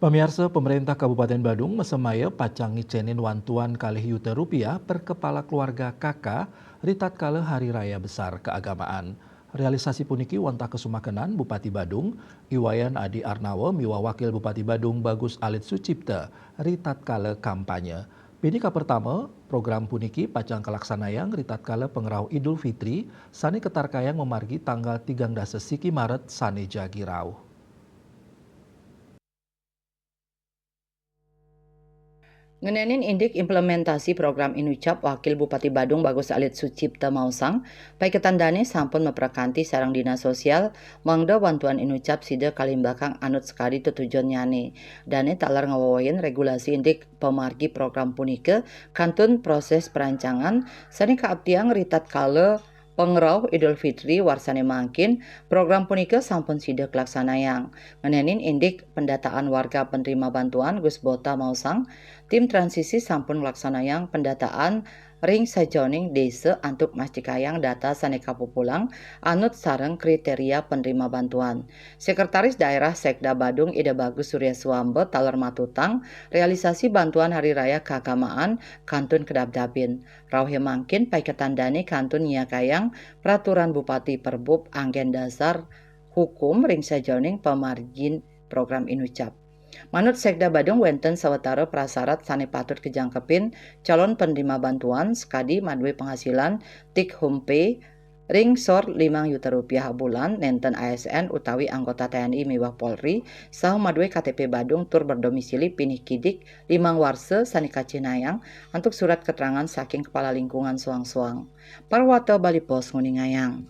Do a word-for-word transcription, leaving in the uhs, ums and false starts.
Pamiarsa, pemerintah Kabupaten Badung mesemaya pacang ngicenin wantuan kalih yuta rupiah per kepala keluarga K K ritatkala Hari Raya Besar Keagamaan. Realisasi puniki wantah kasumakenan Bupati Badung, I Wayan Adi Arnawa miwah Wakil Bupati Badung Bagus Alit Sucipta ritatkala kampanye. Pinika pertama, program puniki pacang kalaksanayang ritatkala pangrauh Idul Fitri sane katarkayang mamargi tanggal tigang dasa siki Maret sane jagi rauh. Ngenenin indik implementasi program Inucap, Wakil Bupati Badung Bagus Alit Sucipta maosang, paiketan dane sampun maprakanti sareng Dinas Sosial mangda bantuan Inucap sida kalimbakang anut sakadi tetujonnyane. Dane taler ngawewehin regulasi indik pamargi program punika kantun proses perancangan sane kaaptiang ritatkala pangrauh Idul Fitri warsane mangkin. Program punika sampun sida kalaksanayang. Ngenenin indik pendataan warga penerima bantuan, Gus Bota maosang, tim transisi sampun nglaksanayang pendataan ring sajeroning desa antuk mastikayang data sane kapupulang anut sareng kriteria penerima bantuan. Sekretaris Daerah Sekda Badung, Ida Bagus Surya Suamba, taler matutang, realisasi bantuan Hari Raya Keagamaan kantun kedabdabin. Rauhé mangkin, paiketan dane kantun nyiakayang peraturan Bupati, Perbup, anggen dasar hukum ring sajeroning pamargin program Inucap. Manut Sekda Badung, wenten sawatara prasarat sane patut kajangkepin calon penerima bantuan, sakadi madue penghasilan take home pay ring sor limang yuta rupiah bulan, nenten A S N utawi anggota T N I miwah Polri, saha madue K T P Badung tur berdomisili pinih kidik limang warsa sane kacihnayang antuk surat keterangan saking Kepala Lingkungan soang-soang. Parwata Bali Post nguningayang.